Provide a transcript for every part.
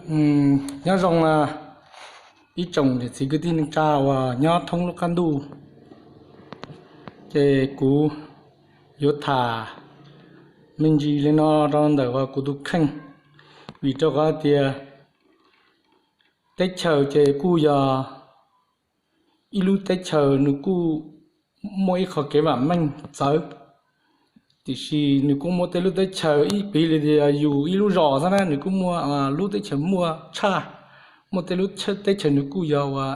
Nyob zoo ib tsoom niam txiv kwv tij neej tsa uas nyob thoob lub qab ntuj, ces kuv yuav tham me ntsis li no rau ntawm uas kuv tus kheej, vim rau qhov tias teb chaws ces kuj yog ib lub teb chaws nws kuj muaj ib qho kev vam meej txawv, tiam sis nws kuj muaj tej lub teb chaws ib piv li tias yus ib lub zos xwb na, nws kuj muaj lub teb chaws muaj tshaj, muaj tej lub teb chaws nws kuj yog uas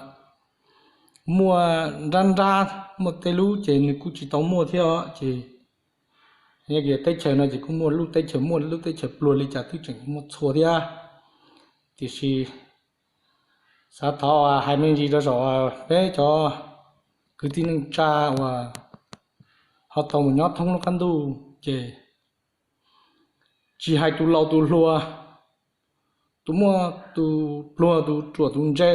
muaj nrab nrab, muaj tej lub ces nws kuj tsis tau muaj thiab os. Ces yog teb chaws no ces kuj muaj lub teb chaws muaj lub teb chaws pluag li cas twb tseem muaj txhua thiab. Tiam sis xav thov hais me ntsis rau saum peb cov kwv tij neej tsa uas ho tau mus nyob thoob lub qab ntuj, ces tsis hais tus laus tus hluas, tus muaj tus pluag tus ruam tus ntse,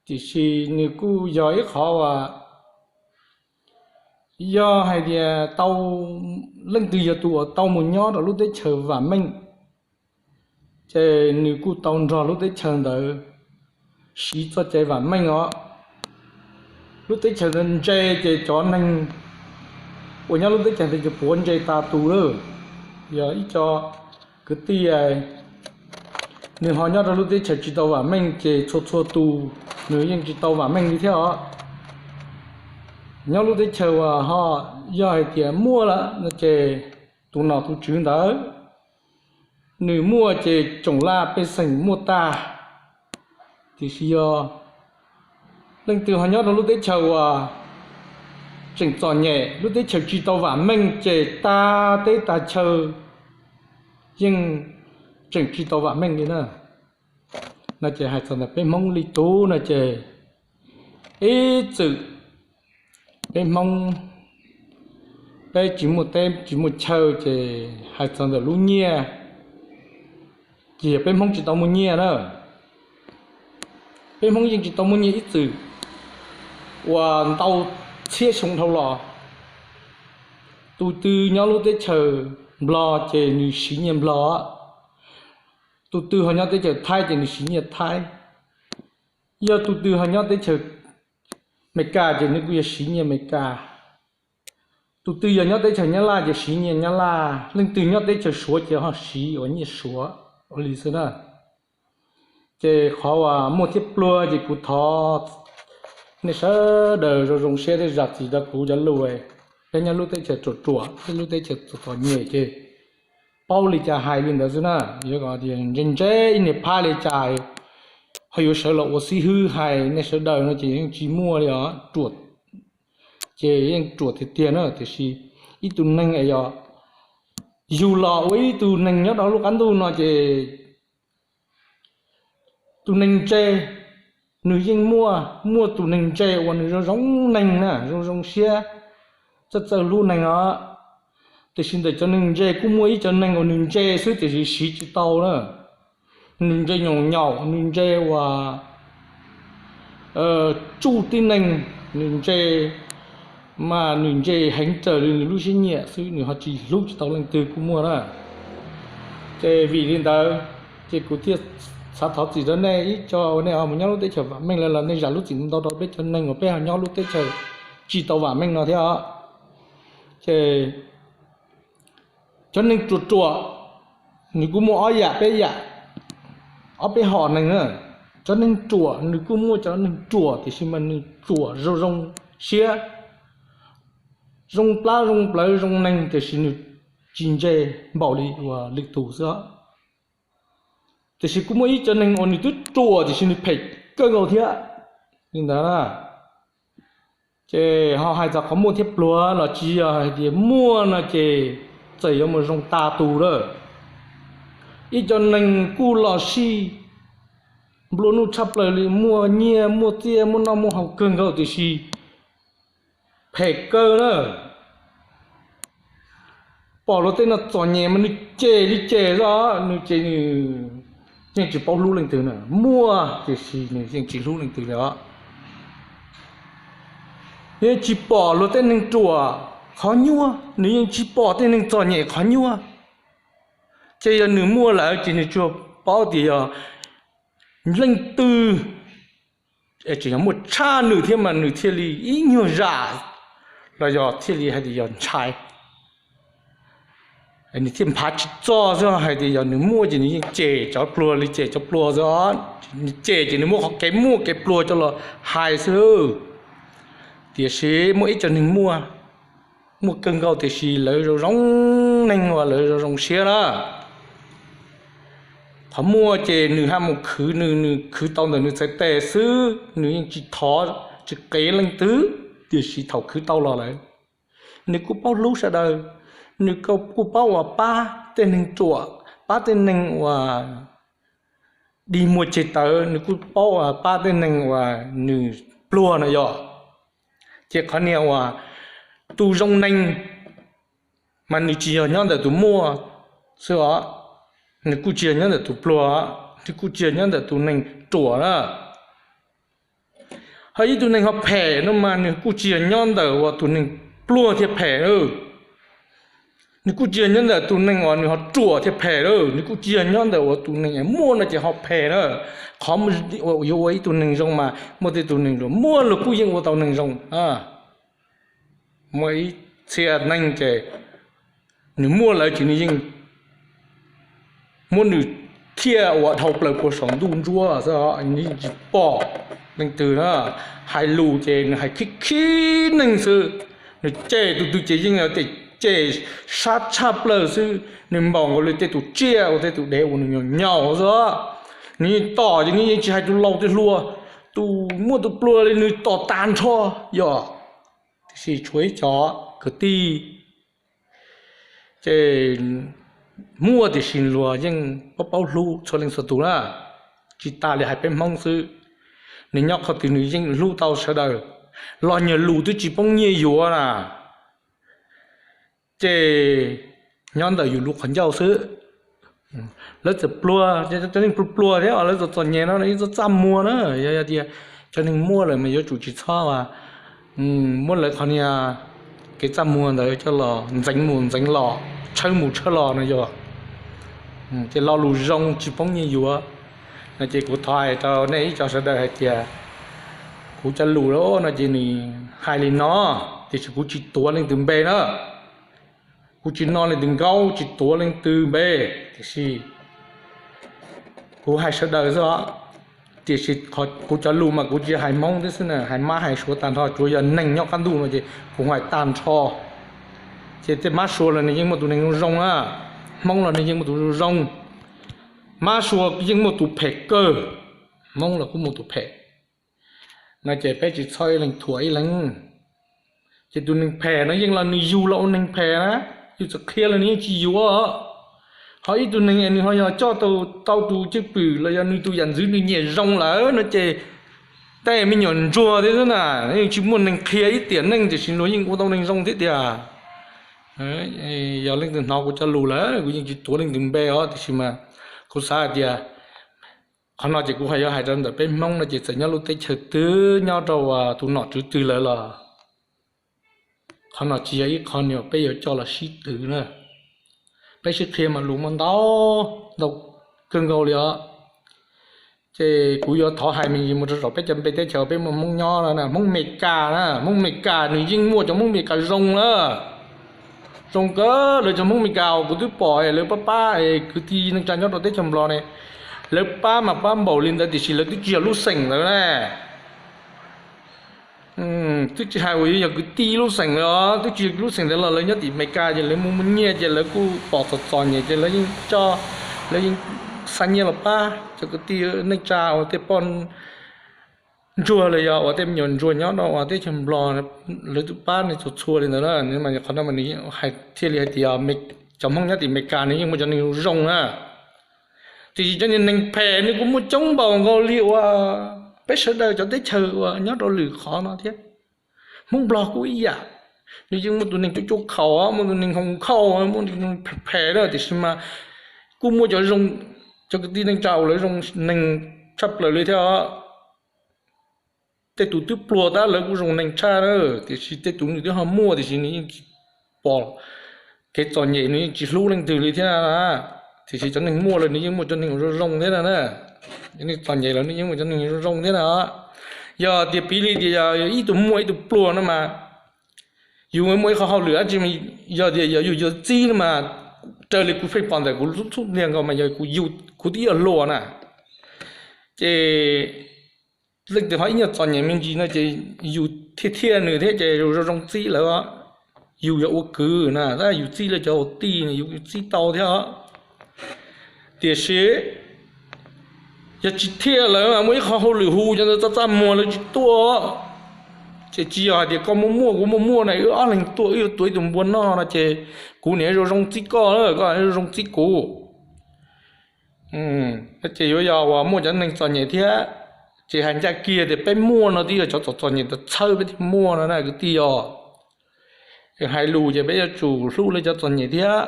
tiam sis nws kuj yog ib qhov uas yog hais tias tau, leej twg yog tus uas tau mus nyob rau lub teb chaws vam meej, ces nws kuj tau nrog lub teb chaws ntawd siv txoj cai vam meej os. Lub teb chaws ntawd ntse ces cov neeg uas nyob lub teb chaws ntawd ces puav ntse tas tus lawm. Yog ib co kwv tij nws ho nyob rau lub teb chaws tsis tau vam meej ces txhua txhua tus nws yeej tsis tau vam meej li thiab os. Nyob lub teb chaws uas ho yog hais tias muaj lawm no ces tus nom tus tswv ntawd nws muaj ces tsoom laj pej xeem muaj tag. Tiam sis yog leej twg ho nyob rau lub teb chaws uas tseem txom nyem, lub teb chaws tsis tau vam meej ces tag teb tag chaw yeej tseem tsis tau vam meej li na. No ces hais txog ntawm peb Hmoob li tub no ces ib txwm peb Hmoob peb tsis muaj teb tsis muaj chaw ces hais txog ntawm lub nyiaj ces yog peb Hmoob tsis tau muaj nyiaj na. Peb Hmoob yeej tsis tau muaj nyiaj ib txwm uas ntau txhiab xyoo dhau los. Tus twg nyob lub teb chaws Nplog ces nws siv nyiaj Nplog, tus twg ho nyob teb chaws Thaib ces nws siv nyiaj Thaib, yog tus twg ho nyob teb chaws Amelikas ces nws kuj yog siv nyiaj Amelikas, tus twg yog nyob teb chaws Nyab Laj ces siv nyiaj Nyab Laj, leej twg nyob teb chaws Suav ces ho siv ua nyiaj Suav ua li xwb na. Ces qhov uas muaj thiab pluag ces kuv thov nej sawv daws zoo zoo siab thiab zam txim rau kuv cov lus. Peb nyob lub teb chaws ruam ruam, peb lub teb chaws txom txom nyem ces paub li cas hais li ntawd xwb na. Yuav kom tias ntse ntse ib niag phab li cas ho yuav sawv los ua xib hwb hais nej sawv daws no ces yeej tsis muaj li os, ruam ces yeej ruam tiag tiag na. Tiam sis ib tug neeg es yog yug los ua ib tug neeg nyob rau lub qab ntuj no ces tus neeg ntse nws yeej muaj, muaj tus neeg ntse uas nws zoo zoo neeg na, zoo zoo siab, txawj txawj hlub neeg os. Tiam sis ntawm cov neeg ntse kuj muaj ib cov neeg uas nws ntse xwb tiam sis siv tsis tau na. Nws ntse nyaum nyaum, nws ntse uas tsuj tib neeg, nws ntse mas nws ntse heev raws li nws lub siab nyiam xwb, nws ho tsis hlub tsis tau leej twg kuj muaj na. Ces vim li ntawd ces kuv thiaj xav thov txim rau nej ib co uas nej ho mus nyob lub teb chaws vam meej lawm los nej zam lub txim ntau rau peb cov neeg uas peb ho nyob lub teb chaws tsis tau vam meej no thiab os. Ces cov neeg ruam ruam nws kuj muaj ob yam peb yam, ob peb hom neeg na. Cov neeg ruam nws kuj muaj cov neeg ruam tiam sis mas nws ruam zoo zoo siab, zoo plab zoo plawv zoo neeg tiam sis nws tsis ntse npaum li uas lwm tus xwb os. Tiam sis kuj muaj ib cov neeg uas nws twb ruam tiam sis nws phem kawg nkaus thiab li ntawd na. Ces ho hais txog qhov muaj thiab pluag los tsis yog hais tias muaj no ces txawm yuav mus zoo tas tus lawm. Ib cov neeg kuj los sij nplua nuj tshaj plaws li, muaj nyiaj muaj txiaj muaj noj muaj haus kawg nkaus tiam sis phem kawg na. Pom luag tej no txom nyem mas nws cem li cem xwb, nws ces nws yeej tsis paub hlub leej twg na. Muaj tiam sis nws yeej tsis hlub leej twg li os. Nws yeej tsis pom luag tej neeg ruam qhov nyuaj, nws yeej tsis pom tej neeg txom nyem qhov nyuaj. Ces yog nws muaj lawm ces nws tsuas paub tias yog leej twg, tseem yog muaj tshaj nws thiab mas nws thiaj li ib nyuag zam los yog thiaj li hais tias yog ntshai. Nws thiaj nphav tsis txog xwb, hais tias yog nws muaj ces nws yeej cem cov pluag li cem cov pluag xwb os. Nws cem ces nws muaj qhov kev muaj kev pluag coj los hais xwb. Tiam sis muaj ib co neeg muaj, muaj kawg nkaus tiam sis lawv zoo zoo neeg uas lawv zoo zoo siab na. Qhov muaj ces nws haj mus khwv, nws nws khwv tau ntawm nws txhais tes xwb, nws yeej tsis thov tsis qev leej twg, tiam sis thaum khwv tau los lawm, nws kuj paub hlub sawv daws, nws kuj paub uas pab tej neeg ruam, pab tej neeg uas dig muag ceg tawv, nws kuj paub uas pab tej neeg uas nws pluag no yog. Ces qhov niag uas tus zoo neeg mas nws tsis yog nyob ntawm tus muaj xwb os, nws kuj tsis yog nyob ntawm tus pluag, nws kuj tsis yog nyob ntawm tus neeg ruam na. Ho ib tug neeg ho phem no mas nws kuj tsis yog nyob ntawm uas tus neeg pluag thiaj phem na. Nws kuj tsis yog nyob ntawm tus neeg uas nws ho ruam thiaj phem na, nws kuj tsis yog nyob ntawm uas tus neeg muaj no ces ho phem na. Qhov yuav ua ib tug neeg zoo mas muaj tej tus neeg ruam, muaj luag kuj yeej ua tau neeg zoo. Muaj ib txhia neeg ces nws muaj lawm ces nws yeej muab nws thiaj ua dhau plaws puag saum ntuj ntsuab xwb, nws yeej tsis pom leej twg na. Hais lus ces nws hais khib khib neeg xwb, nws cem tus twg ces yeej cem sab tshaj plaws xwb, nws npaum nkaus li tej tus tsiaj uas tej tus dev uas nws nyaum nyaum xwb. Nws yeej tom ces nws yeej tsis hais tus laus tus hluas, tus muaj tus pluag li nws tom tag nrho yog. Tiam sis tshuav ib co kwv tij ces muaj tiam sis luag yeej paub paub hlub txhua leej txhua tus na, tsis tas li hais peb Hmoob xwb. Nws nyob qhov twg nws yeej hlub tau sawv daws, los nyias lus twb tsis poob nyiaj yuav na, ces nyob ntawm yus lub qhov ncauj xwb. Lawv txawm pluag, cov neeg pluag pluag thiab lawv txom txom nyem no yeej txaj txaj muag na. Yog tias cov neeg muaj lawm mas yuav tsum tsis txhob muab lawv qhov niag kev txaj muag ntawd coj los ntxeev mus ntxeev los, tshawb mus tshawb los no yog. Ces lo lus zoo tsis poob nyiaj yuav no ces kuv thov hais rau nej ib co sawv daws hais tias kuv cov lus no ces nws hais li no, tiam sis kuv tsis tuav leej twg npe na. Kuv tsis no leej twg nkaub, tsis tuav leej twg npe, tiam sis kuv hais sawv daws xwb os. Tiam sis kuv cov lus mas kuv tsis hais Hmoob thiab xwb na, hais Mab hais Suav tag nrho, tsuav yog neeg nyob qab ntuj no ces kuv hais tag nrho. Ces tej Mab Suav los nws yeej muaj tus neeg zoo zoo na, Hmoob los nws yeej muaj tus zoo zoo. Mab Suav yeej muaj tus phem kawg, Hmoob los kuj muaj tus phem. No ces peb tsis txhob ib leeg thuam ib leeg. Ces tus neeg phem no yeej los nws yug los ua neeg phem na, yus txawm qhia los nws yeej tsis yuav. Ho ib tug neeg nws ho yog coj tau tus cwj pwm los yog nws tus yam ntxwv nws nyiam zoo lawm no ces tej me nyuam ntsuag thiab xwb na, yeej tsis muaj neeg qhia ib tiam neej tiam sis luag yeej ua tau neeg zoo thiab tiag. Yog leej twg hnov kuv cov lus lawm kuv yeej tsis tuav leej twg npe os, tiam sis mas kuv xav hais tias qhov no ces kuv ho yuav hais rau ntawm peb Hmoob no ces txawm nyob lub teb chaws twg nyob rau tus nom tswv twg lawm los qhov no tsis yog ib qho uas peb yuav coj los sib twv na. Peb sib qhia mas lus muaj ntau, ntau kawg nkaus li os. Ces kuv yuav thov hais me ntsis mus rau saum peb cov npe teb chaws peb muaj Hmoob nyob no na, Hmoob Amelikas na, Hmoob Amelikas nws yeej muaj cov Hmoob Amelikas zoo na. Zoo kawg, lawv cov Hmoob Amelikas uas kuv twb pom lawv pab pab kwv tij neej tsa nyob rau teb chaws Nplog ne, lawv pab mas pab npaum li ntawd tiam sis lawv twb tsis yog lub xeem ntawd na. Twb tsis hais uas yog kwv tij lub xeem lawm os, twb tsis yog lub xeem ntawd los lawv nyob tim Amelikas ces lawv mus muaj nyiaj ces lawv kuj pom txom txom nyem ces lawv yeej coj, lawv yeej xa nyiaj los pab cov kwv tij neej tsa uas tej poj ntsuag los yog uas tej me nyuam ntsuag nyob rau uas teb chaws Nplog, lawv twb pab nws txhua txhua li ntawd na. Mas qhov no mas nws hais thiaj li hais tias cov Hmoob nyob tim Amelikas nws yeej muaj cov neeg zoo na. Tiam sis cov niag neeg phem nws kuj muaj coob npaum nkaus li uas peb sawv daws cov teb chaws uas nyob rau lwm qhov no thiab. Hmoob Nplog kuj ib yam, nws yeej muaj tus neeg cuab cuab khaum, muaj tus neeg hoo khauj, muaj tus neeg phem phem na, tiam sis mas kuj muaj cov zoo, cov kwv tij neej tsa uas lawv zoo neeg tshaj plaws li thiab os. Tej tus twb pluag tab lawv kuj zoo neeg tshaj na, tiam sis tej tus nws twb ho muaj tiam sis nws yeej tsis pom kev txom nyem, nws yeej tsis hlub leej twg li thiab na. Tiam sis cov neeg muaj lawm nws yeej muaj cov neeg zoo zoo thiab na. Cov neeg txom nyem lawm nws yeej muaj cov neeg zoo zoo thiab na. Yog tias piv li tias yog ib tug muaj ib tug pluag no mas, yus muaj ib qho hauj lwm dab tsi, yog tias yog yus yuav txib no mas, raws li kuv pheej pom ntawm kuv lub txhub ntiag nkaus mas yog kuv twb yuav hluas na, ces leej twg ho ib nyuag txom nyem me ntsis no ces yus thiaj thiaj nws thiab ces yus zoo zoo txib lawv. Yus yog ua kwv na, tab yus txib lawv cov hauv tij no yus txib tau thiab os. Tiam sis yog tsis thiaj lawv mas muaj ib qho hauj lwm hu cov ntawd txaj txaj muag lawv tsis tuaj, ces tsis yog hais tias koj muaj muaj kuv muaj muaj na, wb ob leeg tuaj wb yuav tuav ib tug npua noj no ces kuv niam zoo zoo txib koj, koj zoo zoo txib kuv. Ces yuav yog uas muaj cov neeg txom nyem thiab, ces hais ncaj kiag tias peb muaj no twb yog cov txom txom nyem txhawb peb thiaj muaj no na kwv tij os. Hais lus ces peb yuav tsum hlub lawv cov txom nyem thiab.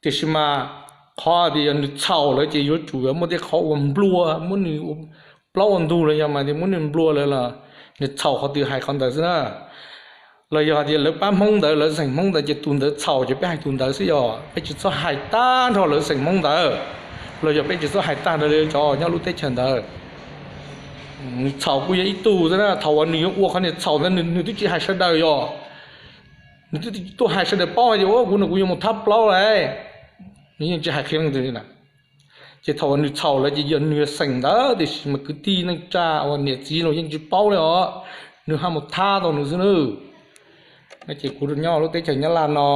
Tiam sis mas qhov tias yog nws txhaum lawm ces yuav tsum muaj tej qhov uas nplua, muab nws ua plaub ua ntug los yog mas muab nws nplua lawm los nws txhaum qhov twg hais qhov ntawd xwb na. Los yog hais tias lawv pab Hmoob ntawd, lawv xeem Hmoob ntawd ces tus ntawd txhaum ces peb hais tus ntawd xwb, yog peb tsis txhob hais tag nrho lawv xeem Hmoob ntawd, los yog peb tsis txhob hais tag nrho li cov nyob lub teb chaws ntawd. Nws txhaum kuj yog ib tug xwb na, thaum uas nws yuav ua qhov niag txhaum ntawd nws twb tsis hais sawv daws, yog nws twb tuaj hais sawv daws paub hais tias kuv no kuv yuav mus thab plaub lawm, nws yeej tsis hais qhia leej twg li na. Ces thaum uas nws txhaum lawm ces yog nws xeem ntawd, tiam sis mas kwv tij neej tsa uas niam txiv los yeej tsis paub li os, nws ho mus thab tau nws xwb na. No ces kuv nyob lub teb chaws Nyab Laj no,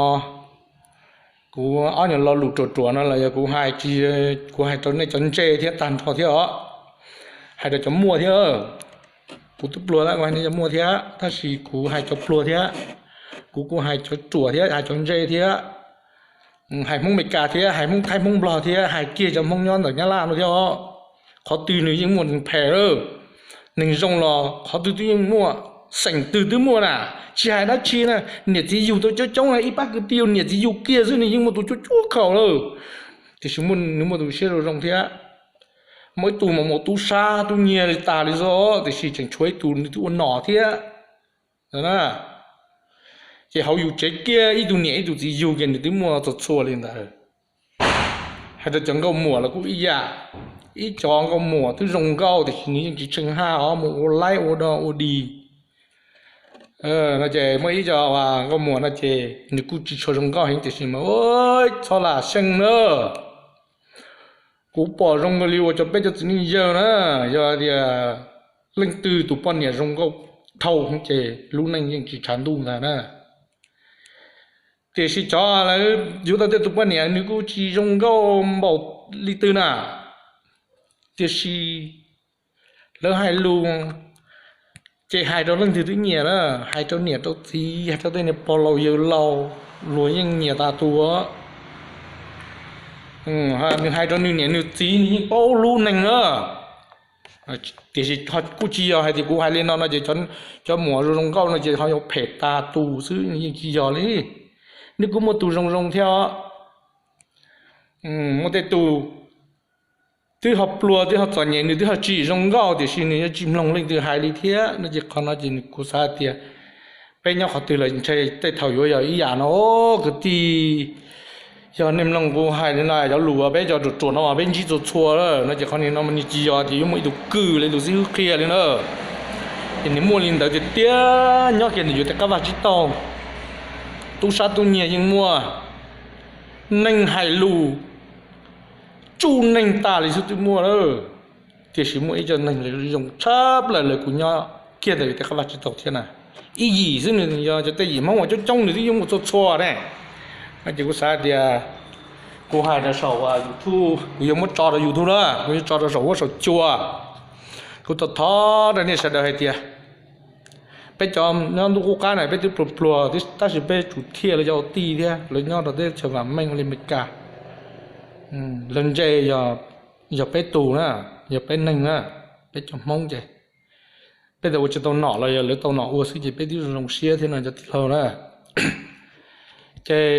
kuv ob nyuag lo lus ruam ruam no los yog kuv hais tsis, kuv hais rau nej cov ntse thiab tag nrho thiab os. Hais rau cov muaj thiab, kuv twb pluag tab kuv hais nej cov muaj thiab, tab sis kuv hais cov pluag thiab, kuv kuj hais cov ruam thiab hais cov ntse thiab, hais Hmoob Meskas thiab hais Hmoob Thaib Hmoob Nplog thiab hais kiag cov Hmoob nyob ntawm Nyab Laj no thiab os. Qhov twg nws yeej muaj neeg phem lawm, neeg zoo los qhov twg twb yeej muaj, xeem twg twb muaj na. Tsis hais dab tsi na, niam txiv yug tau coob coob na, ib pab kwv tij yug niam txiv yug kiag xwb nws yeej muaj tus cuab cuab khaum lawm, tiam sis nws muaj tus siab zoo zoo thiab. Muaj ib tug mas muaj tub sab tub nyiag li tas li xwb, tiam sis tseem tshuav ib tug nws twb ua nom thiab. Ces hauv yus tsev kiag ib tug niam ib tug txiv yug kiag nws twb muaj txhua txhua li ntawd. Hais rau cov nkauj muam los kuj ib yam, ib cov nkauj muam twb zoo nkauj tiam sis nws yeej tsis tsheej haj os, mus ua laib ua dog ua dig. No ces muaj ib co nkauj muam no ces nws kuj tsis tshua zoo nkauj heev tiam sis mas txhob lam xyeej na. Kuv pom zoo nkaus li uas cov peb cov txiv neej yawg na, yog tias leej twg tus poj niam zoo nkauj dhau ces lub neej yeej tsis tshav ntuj ntag na. Tiam sis cov lawv yuav tau tej tus poj niam nws kuj tsis zoo nkauj npaum li twg na, tiam sis lawv hais lus ces hais rau leej twg twb nyiam na, hais rau niam rau txiv, hais rau tej niag pog laus yawg laus, luag yeej nyiam tas tus. Nws hais rau nws niam nws txiv nws yeej paub hlub neeg na. Tiam sis kuj tsis yog hais tias kuv hais li no no ces cov muam zoo zoo nkauj no ces ho yuav phem tas tus xwb, yeej tsis yog li. Nws kuj muaj tus zoo zoo thiab os. Muaj tej tus twb ho pluag twb ho txom nyem nws twb ho tsis zoo nkauj tiam sis nws yuav tsis mloog leej twg hais li thiab no ces qhov no ces kuv xav tias peb nyob qhov twg los ntshe tej thaum yuav yog ib yam no. Kwv tij, yog nej mloog kuv hais li no cov lus uas peb cov ruam ruam no mas peb ntsib txhua txhua lawm no ces qhov ni no mas nws tsis yog tias yuav muaj ib tug kwj li tus xib hwb qhia li na. Ces nws muaj li ntawd tiag tiag nyob kiag ntawm yus tej qab vaj tsib taug, tub sab tub nyiag yeej muaj, neeg hais lus tsuj neeg tas li xwb twb muaj lawm. Tiam sis muaj ib co neeg zoo tshaj plaws lawv kuj nyob kiag ntawm yus tej qab vaj tsib taug thiab na. Ib yim xwb nws yog cov tej yim Hmoob uas coob coob nws twb yeej muaj txhua txhua ne. No ces kuv xav tias kuv hais rau saum YouTube, kuv yuav muab tso rau YouTube na, kuv yuav tso rau saum huab saum cua. Kuv thov thov rau nej sawv daws hais tias peb cov nyob ntuj qub qab na peb twb pluag pluag tab sis peb tsum thiaj lawv cov ua tij thiab lawv nyob rau teb chaws vam meej ua li Meskas. Lawv ntse yog peb tus na, yog peb neeg na, peb cov Hmoob ces peb ua tsis tau nom los yog lawv tau nom ua xwb ces peb twb zoo zoo siab thiab no cov tij laug na. Ces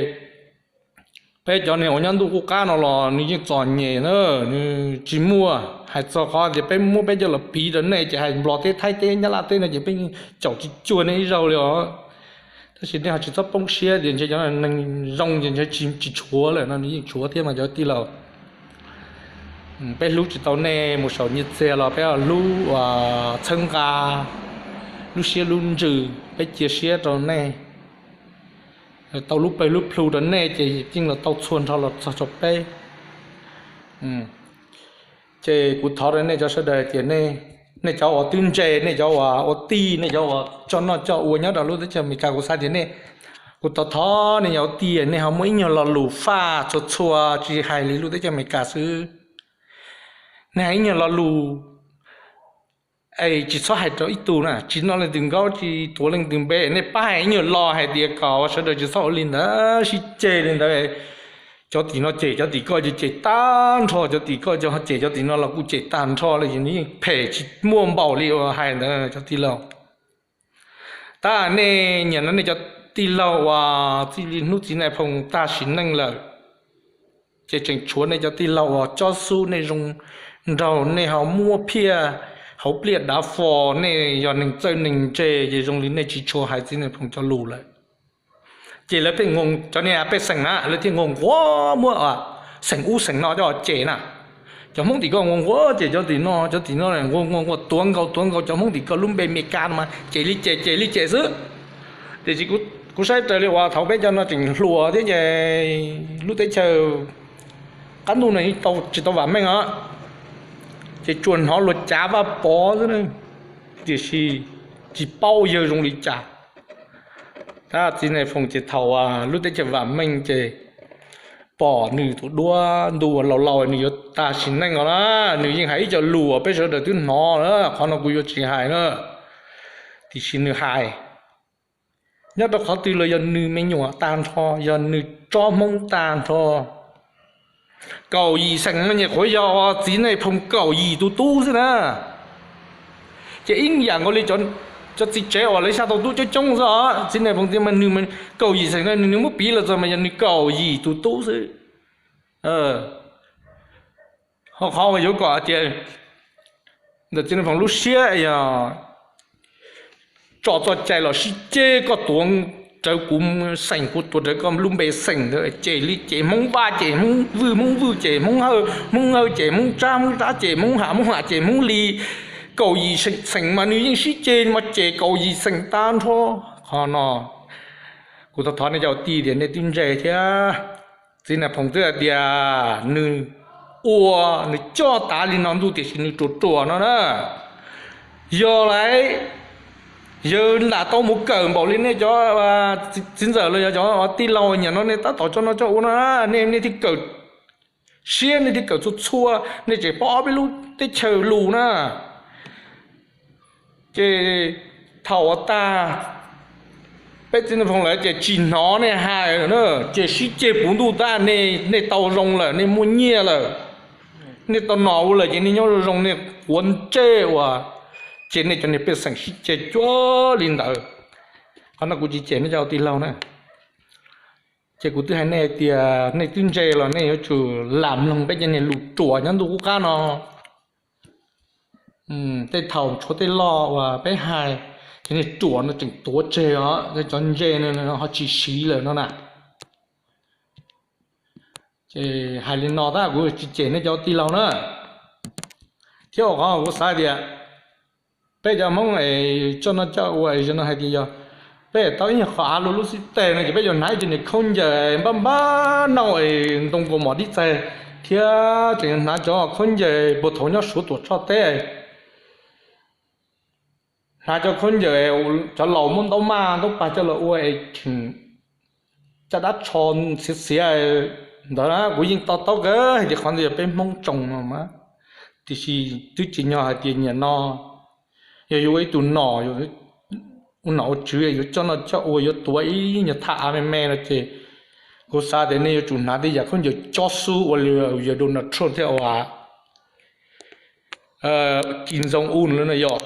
peb cov niag uas nyob ntuj qub qab no los nws yeej txom nyem na, nws tsis muaj. Hais txog qhov tias peb muab peb cov los piv rau nej ces hais Nplog teb, Thaib teb, Nyab Laj teb no ces peb caum tsis cuag nej ib zaug li os. Tab sis nej ho tsis txhob poob siab tias ntshe cov neeg zoo ces ntshe tsis tshuav lawm no, nws yeej tshuav thiab mas cov tij laug. Peb hlub tsis tau nej mus saum nyiaj txiag los peb hlub txhawb nqa, lub siab lub ntsws peb cia siab rau nej, tau lub pawg lub plhu rau nej ces yeej los tau txhua nrho los txog rau peb. Ces kuv thov rau nej cov sawv daws tias nej cov uas twb ntse, nej cov uas ua tij, nej cov uas coj noj coj ua nyob rau lub teb chaws Amelikas, kuv xav tias nej, kuv thov thov nej cov ua tij, nej ho muaj ib nyuag lo lus faj txhua txhua, tsis hais li lub teb chaws Amelikas xwb, nej hais ib nyuag lo lus es tsis txhob hais rau ib tug na, tsis noj leej twg nkaub, tsis tuav leej twg npe, nej pab hais ib nyuag lo hais tias kom sawv daws tsis txhob ua li ntawd, sib ceg li ntawd. Cov tim no cem cov tim koj ces cem tag nrho, cov tim koj cem cov tim no los kuj cem tag nrho li, ces nws yeej phem tsis muaj npaum li uas hais ntawd cov tij laug. Tab nej nyiam no nej cov tij laug uas txij li hnub txiv Nais Phoo tag sim neej lawm, ces tseem tshuav nej cov tij laug uas cob xub nej zoo nraug, nej ho muab phiaj hauv pliaj dav fo, nej yog neeg txawj neeg ntse, ces zoo li nej tsis tshua hais txiv Nais Phoo cov lus lawm. Ces lawv thiaj, cov niag pej xeem na lawv thiaj nquag nquag muab xeem ub xeem no coj cem na. Cov Hmoob tim koj nquag nquag cem cov tim no, cov tim no nquag nquag nquag tuav nkaus tuav nkaus cov Hmoob tim koj lub npe Amelikas no mas cem li cem, cem li cem xwb. Tiam sis kuv saib raws li uas thaum peb cov no tseem hluas thiab ces lub teb chaws qab ntuj no tsis tau vam meej os, ces tsuas hnov luag cav Vaj Pov xwb, tiam sis tsis paub yawg zoo li cas. Tab txiv Nais Phoo ces thaum lub teb chaws vam meej ces pom nws tus duab ntu uas laus laus nws yuav tag sim neej os na, nws yeej hais ib co lus uas peb sawv daws twb hnov na, qhov no kuv yuav tsis hais na, tiam sis nws hais. Nyob rau qhov twg los yog nws me nyuam tag nrho, yog nws tsob Hmoob tag nrho. Kaum yim xeem no nyuam qhuav yog txiv Nais Phoo kaum yim tus tub xwb na. Ces ib yam nkaus li cov txiv tsev uas lawv xya tau tub coob coob xwb os, txiv Nais Phoo tias mas nws kaum yim xeem no nws muab piv los txog mas yog nws kaum yim tus tub xwb. Ho qhov uas yuav kom hais tias ntawm txiv Nais Phoo lub siab yog tso txoj cai los sib ceg, koj tuav rawv kuv xeem, kuv tuav rawv koj lub npe xeem, cem li cem Hmoob Vaj, cem Hmoob Vwj, Hmoob Vwj cem Hmoob Hawj, Hmoob Hawj cem Hmoob Tsab, Hmoob Tsab cem Hmoob Ham, Hmoob Ham cem Hmoob Lis, kaum yim xeem mas nws yeej sib ceg mas cem kaum yim xeem tag nrho. Qhov no kuv thov thov nej cov tij tias nej twb ntse thiab. Txiv Nais Phoo twb hais tias nws ua, nws coj tav li no ntuj tiam sis nws ruam ruam no na. Yog lawm, yawg lam tau mus kawm npaum li nej cov txiv ntxawm los yog cov tij laug nyiam no nej tab tom coj noj coj ua no, nej, nej thiaj kawm siab, nej thiaj kawm txhua txhua, nej tseem paub ob peb lub teb chaws lus na. Ces thaum uas tag, peb txiv Nais Phoo lawv ces tsis hnov nej hais lawm na, ces sib ceg puv ntuj tag, nej tau zoo lawm, nej muaj nyiaj lawm, nej tau nom ua lawm ces nej nyob zoo zoo, nej quav ntsej ua, ces nej cov niag pej xeem sib ceg cuag li ntawd. Qhov no kuv tsis cem nej cov tij laug na. Ces kuv twb hais nej tias nej twb ntse los nej yuav tsum lam mloog peb cov niag lus ruam nyob ntuj qub qab no. Tej thaum tshuav tej loj uas peb hais, cov niag ruam no tseem tuav tseg os, cov ntse no ho tsis siv lawm no na. Ces hais li no tab kuv tsis cem nej cov tij laug na. Thiab ua qhov kuv xav tias peb cov Hmoob es coj noj coj ua es no hais tias yog peb tau ib nyuag qhov av luaj lub xib teg no ces peb yuav hnav ib cov niag khaub ncaws npab npab nauj es ntoo kaus mom dib txaig, thiab tseem yuav hnav cov khaub ncaws puag thaum nyob Suav Tuam Tshoj teb, hnav cov khaub ncaws cov laus muab ntaub maj ntaub pag coj los ua es tseem caj dab tsho xiav xiav ntawd na. Kuv yeej to taub kawg hais tias qhov ntawd yog peb Hmoob tsoo no mas, tiam sis twb tsim nyog hais tias nim no yog yuav ua ib tug nom, ua nom ua tswv yuav coj noj coj ua, yuav tuav ib nyuag thaj av me me no ces kuv xav tias nej yuav tsum hnav tej yam khaub ncaws cob xub ua li yawg Donald Trump thiab ua Kim Jong Un lawv no yog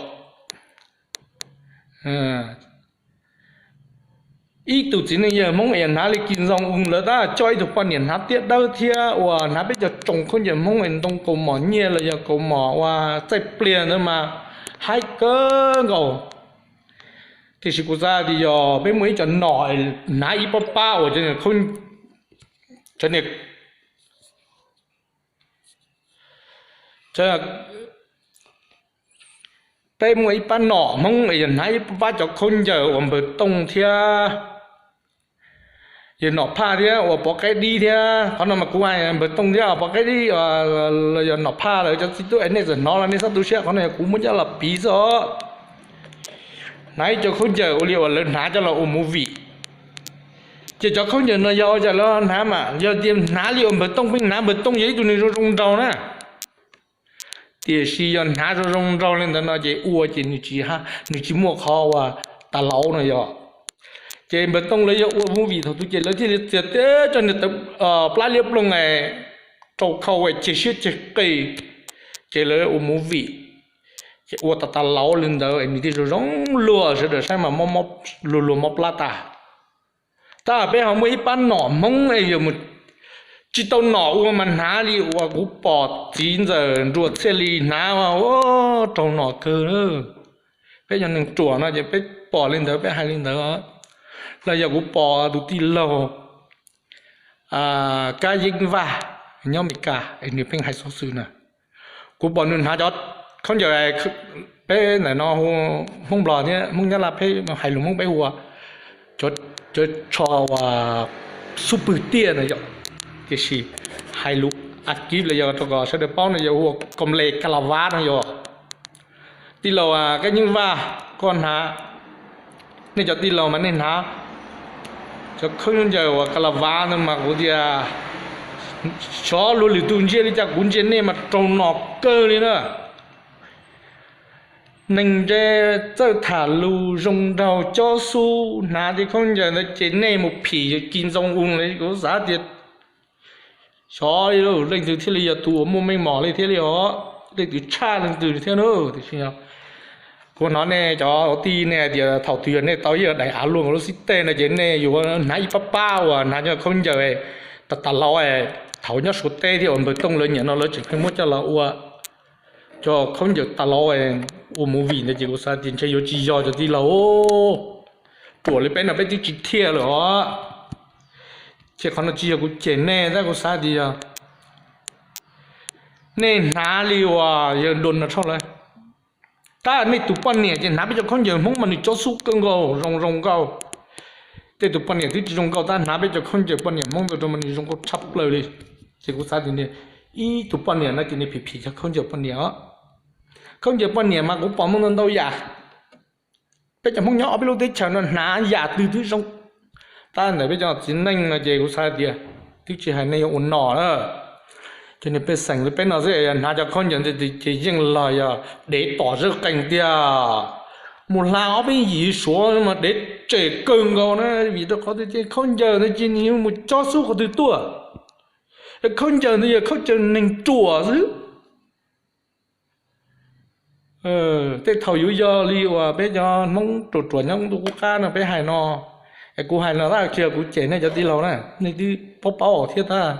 ib tug txiv neej yawg Hmoob es hnav li Kim Jong Un lawv tab coj ib tug poj niam hnav tiab dawb thiab ua hnav peb cov tsoos khaub ncaws Hmoob es ntoo kaus mom nyiaj los yog kaus mom ua txaij pliag ntawd mas haib kawg nkaus. Tiam sis kuv xav tias yog peb muaj ib co nom hnav ib pab pab uas cov niag, peb muaj ib pab nom Hmoob es yog hnav ib pab pab cov khaub ncaws uas npawg Tooj thiab yog nom phaj thiab uas pov qaib dib thiab. Qhov no mas kuv hais npawg Tooj thiab pov qaib dib los yog nom phaj lawv cov txiv tub es nej txawm hnov los nej txhob tu siab, qhov no yog kuv muab coj los piv xwb os. Hnav ib co khaub ncaws ua li uas lawv hnav coj los ua movie. Ces cov khaub ncaws no yog ua cas lawv hnav mas yog tias hnav li uas npawg Tooj pheej hnav, npawg Tooj yog ib tug neeg zoo zoo nraug na. Tiam sis yog hnav zoo zoo nraug li ntawd no ces ua ces nws tsis muaj qhov uas tas laus no yog. Ces npawg Tooj lawv yog ua movie thaum twg ces lawv thiaj li txiav teb cov niag tawv plab liab ploog es rau khau es ceg siab ceg qis, ces lawv ua movie. Ces ua tas tas laus li ntawd es nws thiaj zoo zoo luag, sawv daws saib mas luag luag mob plab tas. Tab peb ho muaj ib pab nom Hmoob es yog mus tsis tau nom ua mas hnav li uas kuv pom txiv ntxawm Nruas Txhiaj Lis hnav, raug nom kawg. Peb cov neeg ruam no ces peb pom li ntawd peb hais li ntawd. Los yog kuv pom tus tij laug Kab Yeeb Vaj nyob Amelikas es nws pheej hais xov xwm na. Kuv pom nws hnav cov khaub ncaws, peb ntawm no hu Hmoob Nplog thiab Hmoob Nyab Laj peb hais lus Hmoob peb hu ua cov tsho uas xub pwg tiaj no yom. Tiam sis hais lus Askiv los yog rau kom sawv daws paub no yog hu ua kom le ka la vab no yom. Tij laug Kab Yeeb Vaj, koj hnav, nej cov tij laug mas nej hnav cov khaub ncaws uas ka la vab no mas kuv tias xyov luag lwm tus ntsia li cas kuv ntsia nej mas raug nom kawg li na. Neeg ntse txawj tham lus zoo nraug cob xub hnav tej khaub ncaws ntawd ces nej mus phim Kim Jong Un li kuv xav tias xyov leej twg thiaj li yog tus uas muaj meej mom li thiaj li os, leej twg tshaj leej twg thiab na. Tiam sis kuv hnov nej cov tij nej hais tias thaum twg yog nej tau ib daim av luaj nkaus lub xib teg no ces nej yuav hnav ib pab pab uas hnav cov khaub ncaws tas tas laus, thaum nyob Suav teb thiab uas npawg Tooj lawv nyiam no lawv tseem pheej muab coj los ua cov khaub ncaws tas laus ua movie ntawd ces kuv xav tias ntshe yuav tsis yog cov tij laug. Ruam li peb no peb twb tsis thiaj lawm os. Ces qhov no tsis yog kuv cem nej tab kuv xav tias yog nej hnav li uas yawg Donald Trump lawm. Tab nej tus poj niam ces hnav peb cov khaub ncaws Hmoob mas nws cob xub kawg nkaus, zoo zoo nkauj. Tej tus poj niam twb tsis zoo nkauj tab hnav peb cov khaub ncaws poj niam Hmoob ntawd rau mas nws zoo nkauj tshaj plaws li. Ces kuv xav tias ib tug poj niam no ces nws phim phim cov khaub ncaws poj niam os. Khaub ncaws poj niam mas kuv pom muaj ntau ntau yam. Peb cov Hmoob nyob ob peb lub teb chaws no hnav yam twg twb zoo. Tab ntawm peb cov txiv neej no ces kuv xav tias twb tsis hais nej yuav ua nom na, cov niag pej xeem li peb no xwb hnav cov khaub ncaws ntawd ces yeej los yog dev tom zawj qees tiag. Mus hla ob peb yim Suav mas dev tsem kawg nkaus na, vim rau qhov tias khaub ncaws ntawd ces nws mus cob xub qhov twg tuaj. Khaub ncaws ntawd yog khaub ncaws neeg ruam xwb. Tej thaum yuav yog li uas peb cov Hmoob ruam ruam nyob ntuj qub qab no peb hais no, es kuv hais no tab tsis yog kuv cem nej cov tij laug na, nej twb paub paub thiab tab.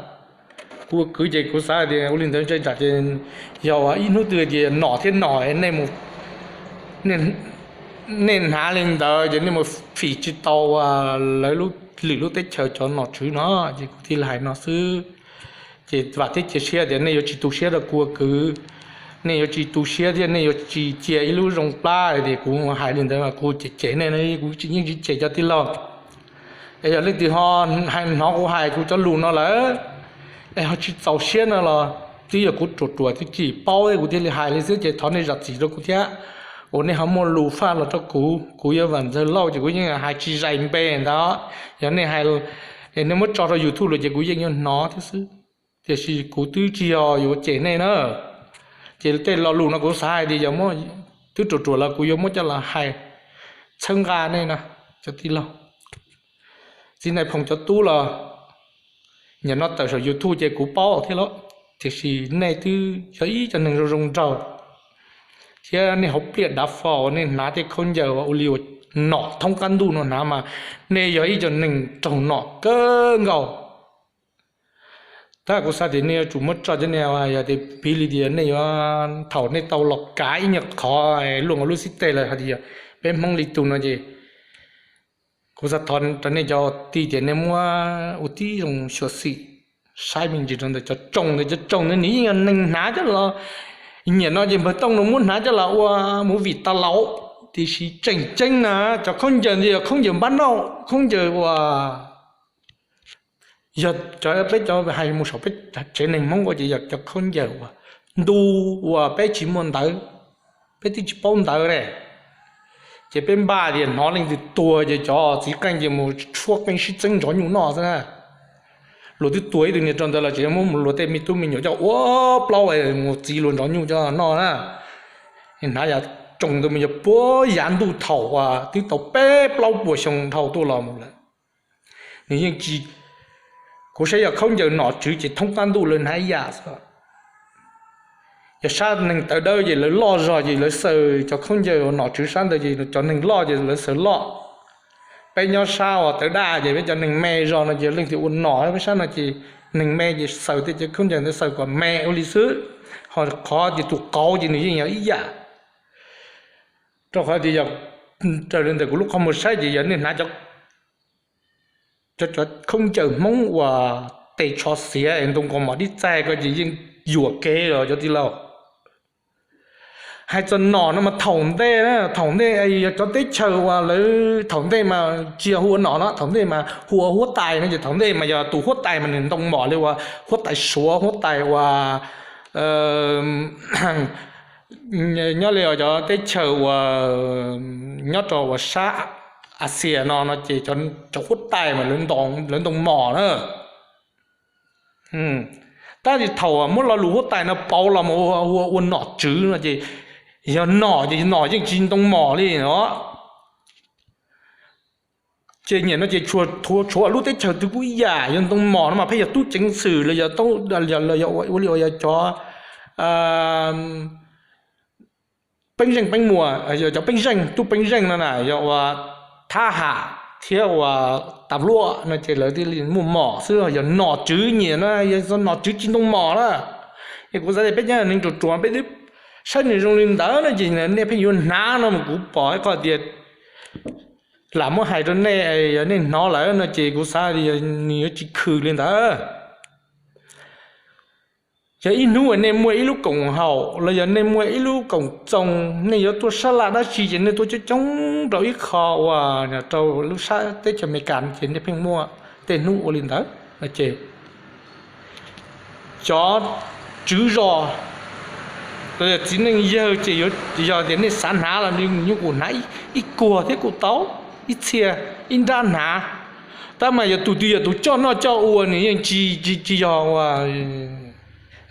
Kuv ua kwv ces kuv xav tias ua li ntawd ntshe tsam ces yog ua ib hnub twg tias nom thiab nom nej mus, nej hnav li ntawd ces nej mus phim tsis tau lawv lwm lub teb chaws cov nom tswv no, ces kuv thiaj li hais no xwb. Ces vam thiab cia siab tias nej yuav tsis tu siab rau kuv ua kwv, nej yuav tsis tu siab thiab nej yuav tsis cia ib lub zoo plab tias kuv hais li ntawd kuv cem cem nej, kuv yeej tsis cem cov tij laug. Es yog leej twg ho hnov kuv hais kuv cov lus no lawm es ho tsis txaus siab no los twb yog kuv ruam ruam twb tsis paub kuv thiaj li hais li xwb, ces thov nej zam txim rau kuv thiab. Uas nej ho muaj lus faj los rau kuv, kuv yog Vam Ntxawg Lauj ces kuv yeej hais tsis zais npe ntawd. Yog nej hais, nej muab tso rau YouTube los ces kuv yeej yuav hnov thiab xwb. Tiam sis kuv twb tsis yog yuav cem nej na. Ces tej lo lus no kuv xav hais tias yog twb ruam ruam los kuv yuav muab coj los hais txhawb nqa nej no, cov tij laug. Txiv Nais Phoo cov tub los nim no tawm saum YouTube ces kuv paub thiab los, tiam sis nej twb yog ib cov neeg zoo zoo nraug, thiab nej hauv pliaj dav fo uas nej hnav tej khaub ncaws ua li uas nom thoob qab ntuj no hnav mas nej yog ib cov neeg raug nom kawg nkaus. Tab kuv xav tias nej yuav tsum muab tso cov niag yog tias piv li tias nej yuav thaum nej tau los kav ib nyuag qhov luaj nkaus lub xib teg lawm hais tias peb Hmoob li tus no ces Kuv xav thov rau nej cov tij tias nej muab ua tib zoo xyuam xim saib me ntsis rau ntawm cov tsoos ntawd. Cov tsoos ntawd nws yeej yog neeg hnav coj los, nyiam no ces npawg Tooj no muab hnav coj los ua movie tas laus, tiam sis tseem ceeb na, cov khaub ncaws ntawd yog khaub ncaws npab nauj, khaub ncaws uas yog cov peb cov hais mus saum peb tsev neeg Hmoob ua ces yog cov khaub ncaws uas ntu uas peb tsis muaj ntawv, peb twb tsis paub ntawv ne. Ces peb npaj tias hnov leej twg tuag ces cov txiv qeej ces mus tshuab qeej sib txeeb nrov nyuj noj xwb na. Luag twb tuag ib tug niag rau ntawd los tseem muab mus luag tej me tub me nyuam coj ua plaub mus txiv luag nrov nyuj coj noj na. Hnav yav tsoos ntawd mus yog puag yav ntuj thaum uas twb tau peb plaub puas xyoo dhau tuaj los mus lawm. Nws yeej tsis, kuv saib yog khaub ncaws nom tswv ces thoob qab ntuj lawv hnav ib yam xwb. Yog sab neeg tawv dawb ces lawv loj zog ces lawv xaws cov khaub ncaws nom tswv sab ntawd ces cov neeg loj ces lawv xaws loj. Peb nyob sab uas tawv daj ces peb cov neeg me zog no ces leej twg ua nom peb sab no ces neeg me ces xaws tej cov khaub ncaws ntawd xaws kom me ua li xwb. Ho qhov tias tus qauv ces nws yeej yog ib yam. Rau qhov tias yog raws li ntawm kuv lub qhov muag saib ces yog nej hnav cov, cov khaub ncaws Hmoob uas tes tsho xiav es ntoo kaus mom dib txaig ko ces yeej yuam kev los cov tij laug. Hais txog nom no mas thaum ntej, thaum ntej yog cov teb chaws uas lawv thaum ntej mas tsis yog hu ua nom no, thaum ntej mas hu ua huab tais no ces thaum ntej mas yog tus huab tais mas nws ntoo mom li uas huab tais Suav, huab tais uas nyob li cov teb chaws uas nyob rau uas sab Axias no no ces cov huab tais mas lawv ntoo mom na. Tab sis thaum muab lo lus huab tais no pauv los mus ua nom tswv no ces yog nom ces nom yeej tsis ntoo mom li no. Ces nyiam no ces tshuav lub teb chaws twg kuj ib yam, yog ntoo mom no mas pheej yog tub ceev xwm los yog ua li uas yog cov peeb zeej peeb muas, yog cov peeb zeej, tub peeb zeej no na, yog ua thab ham thiab ua tas luaj no ces lawv thiaj li muaj mom xwb. Yog nom tswv nyiam no yog nom tswv tsis ntoo mom na. Es kuv xav tias peb cov neeg ruam ruam peb twb saib nws zoo li ntawd no ces nej pheej yuav hnav no mas kuv pom ib qho tias lam muab hais rau nej, yog nej hnov lawm no ces kuv xav tias nws yuav tsis khwm li ntawd. Yog ib hnub uas nej muaj ib lub koom haum los yog nej muaj ib lub koom txoos, nej yuav tuaj sab laj dab tsi ces nej tuaj coob coob rau ib qho uas rau lub sab teb chaws Amelikas ces nej pheej muaj tej hnub ua li ntawd no ces cov tswv zos los yog txiv neej yawg ces yog tias nej xav hnav los nws nyuj kuj hnav ib kuag thiab kuj tau, ib txhia, ib nrab hnav. Tab mas yog tus twg yog tus coj noj coj ua nws yeej tsis, tsis yog ua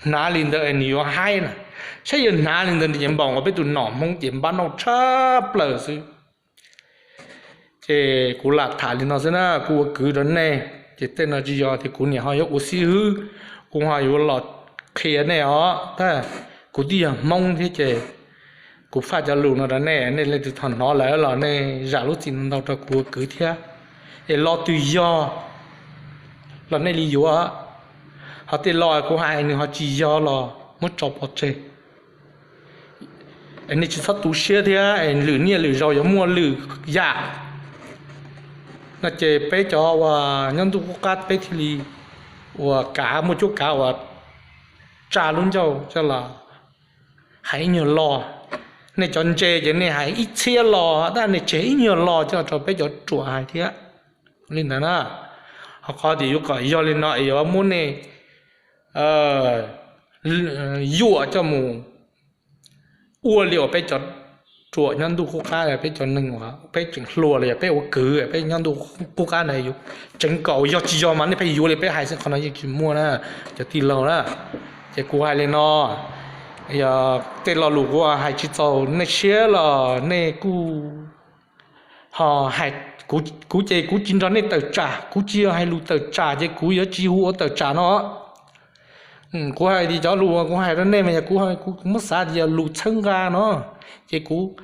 hnav li ntawd nws yuav haib na. Saib yog hnav li ntawd ces npaum nkaus peb tus nom Hmoob ces npab nauj tshaj plaws xwb. Ces kuv lam tham li no xwb na, kuv ua kwv rau nej ces tej no tsis yog tias kuv niam ho yuav ua xib hwb, kuv ho yuav los qhia nej os. Tab kuv twb yog Hmoob thiab ces kuv faj cov lus no rau nej, nej leej twg tau hnov lawm los nej zam lub txim ntau rau kuv ua kwv thiab. Es lo twg yog los nej li yuav, ho tej lo kuv hais nws ho tsis yog los muab tso pov tseg. Nej tsis txhob tu siab thiab, lwm niaj lwm zaus yuav muaj lwm yam no ces peb cov uas nyob ntuj qub qab peb thiaj li uas kav, muaj cuab kav uas tsa lub ncauj coj los hais ib nyuag lo. Nej cov ntse ces nej hais ib txhiab lo, tab nej tseg ib nyuag lo coj rau peb cov ruam hais thiab. Li ntawd na, ho qhov tias yuav kom yog li no es yuav muab nej yuam coj mus ua li uas peb cov ruam nyob ntuj qub qab, peb cov neeg uas peb tseem hluas los yog peb ua kwv peb nyob ntuj qub qab na, yuav tseev kom yog tsis yog mas nej pheej yuav li peb hais xwb, qhov no yeej tsis muaj na cov tij laug na. Ces kuv hais li no, yog tej lo lus kuv hais tsis txaus nej siab los nej kuj ho hais. Kuv ces kuv tsis nrog nej tawm tsam, kuv tsis yog hais lus tawm tsam ces kuv yuav tsis hu ua tawm tsam no. Kuv hais tias cov lus kuv hais rau nej mas yog kuv, kuv muab xav tias yog lus txhawb nqa no, ces kuv